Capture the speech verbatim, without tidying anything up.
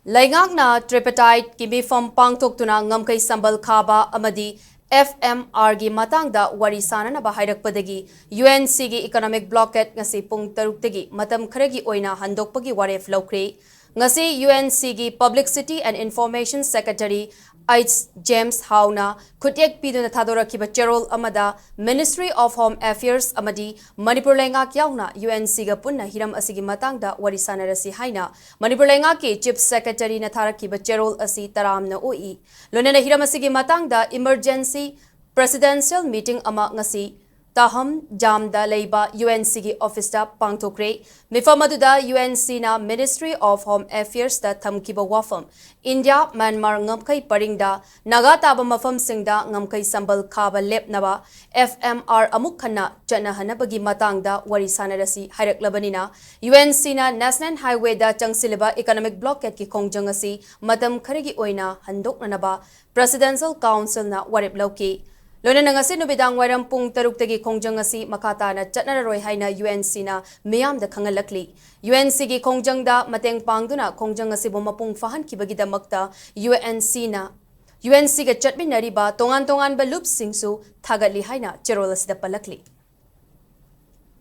ꯂꯩꯉꯥꯛꯅ tripartite ꯀꯤ ꯃꯤꯐꯝ ꯄꯥꯡꯊꯣꯛꯇꯨꯅ ꯉꯝꯈꯩ ꯁꯝꯕꯜ ꯈꯥꯕ ꯑꯃꯗꯤ F M R ꯒꯤ ꯃꯇꯥꯡꯗ ꯋꯥꯔꯤ ꯁꯥꯅꯅꯕ ꯍꯥꯏꯔꯛꯄꯗꯒꯤ U N C ꯒꯤ economic blockade ꯉꯁꯤ ꯄꯨꯡ ꯇꯔꯨꯛꯇꯒꯤ ꯃꯇꯝ ꯈꯔꯒꯤ ꯑꯣꯏꯅ ꯍꯟꯗꯣꯛꯄꯒꯤ ꯋꯥꯔꯦꯞ ꯂꯧꯈ꯭ꯔꯦ꯫ ꯉꯁꯤ U N C ꯒꯤ Publicity and Information Secretary H James Howe ꯅ ꯈꯨꯠꯌꯦꯛ ꯄꯤꯗꯨꯅ ꯊꯥꯗꯣꯔꯛꯈꯤꯕ ꯆꯦꯔꯣꯜ ꯑꯃꯗ Ministry of Home Affairs ꯑꯃꯗꯤ ꯃꯅꯤꯄꯨꯔ ꯂꯩꯉꯥꯛ ꯌꯥꯎꯅ U N C ꯒ ꯄꯨꯟꯅ ꯍꯤꯔꯝ ꯑꯁꯤꯒꯤ ꯃꯇꯥꯡꯗ ꯋꯥꯔꯤ ꯁꯥꯅꯔꯁꯤ ꯍꯥꯏꯅ ꯃꯅꯤꯄꯨꯔ ꯂꯩꯉꯥꯛꯀꯤ Chief Secretary ꯅ ꯊꯥꯔꯛꯈꯤꯕ ꯆꯦꯔꯣꯜ ꯑꯁꯤ ꯇꯔꯥꯝꯅ ꯑꯣꯛꯏ꯫ ꯂꯣꯏꯅꯅ ꯍꯤꯔꯝ ꯑꯁꯤꯒꯤ ꯃꯇꯥꯡꯗ emergency presidential meeting ꯑꯃ ꯉꯁꯤ ꯇꯥꯍꯝ ꯖꯥꯝꯗ ꯂꯩꯕ U N C ꯒꯤ office ꯇ ꯄꯥꯡꯊꯣꯛꯈ꯭ꯔꯦ꯫ ꯃꯤꯐꯝ ꯑꯗꯨꯗ U N C ꯅ Ministry of Home Affairs ꯇ ꯊꯝꯈꯤꯕ ꯋꯥꯐꯝ, ꯏꯟꯗꯤꯌꯥ ꯃ꯭ꯌꯥꯟꯃꯥꯔ ꯉꯝꯈꯩ ꯄꯔꯤꯡꯗ ꯅꯥꯒꯥ ꯇꯥꯕ ꯃꯐꯝꯁꯤꯡꯗ ꯉꯝꯈꯩ ꯁꯝꯕꯜ ꯈꯥꯕ ꯂꯦꯞꯅꯕ F M R ꯑꯃꯨꯛ ꯍꯟꯅ ꯆꯠꯅꯍꯟꯅꯕꯒꯤ ꯃꯇꯥꯡꯗ ꯋꯥꯔꯤ ꯁꯥꯅꯔꯁꯤ ꯍꯥꯏꯔꯛꯂꯕꯅꯤꯅ, U N C ꯅ National Highway ꯗ ꯆꯪꯁꯤꯜꯂꯤꯕ economic blockade ꯀꯤ ꯈꯣꯡꯖꯪ ꯑꯁꯤ ꯃꯇꯝ ꯈꯔꯒꯤ ꯑꯣꯏꯅ ꯍꯟꯗꯣꯛꯅꯅꯕ Presidential Council ꯅ ꯋꯥꯔꯦꯞ ꯂꯧꯈꯤ꯫ ꯂꯣꯏꯅꯅ ꯉꯁꯤ ꯅꯨꯃꯤꯗꯥꯡ ꯋꯥꯏꯔꯝ ꯄꯨꯡ ꯇꯔꯨꯛꯇꯒꯤ ꯈꯣꯡꯖꯪ ꯑꯁꯤ ꯃꯈꯥ ꯇꯥꯅ ꯆꯠꯅꯔꯔꯣꯏ ꯍꯥꯏꯅ U N C ꯅ ꯃꯤꯌꯥꯝꯗ ꯈꯪꯍꯜꯂꯛꯂꯤ꯫ U N C ꯒꯤ ꯈꯣꯡꯖꯪꯗ ꯃꯇꯦꯡ ꯄꯥꯡꯗꯨꯅ ꯈꯣꯡꯖꯪ ꯑꯁꯤꯕꯨ ꯃꯄꯨꯡ ꯐꯥꯍꯟꯈꯤꯕꯒꯤꯗꯃꯛꯇ U N C ꯅ, U N C ꯒ ꯆꯠꯃꯤꯟꯅꯔꯤꯕ ꯇꯣꯉꯥꯟ ꯇꯣꯉꯥꯟꯕ ꯂꯨꯞꯁꯤꯡꯁꯨ ꯊꯥꯒꯠꯂꯤ ꯍꯥꯏꯅ ꯆꯦꯔꯣꯜ ꯑꯁꯤꯗ ꯄꯜꯂꯛꯂꯤ꯫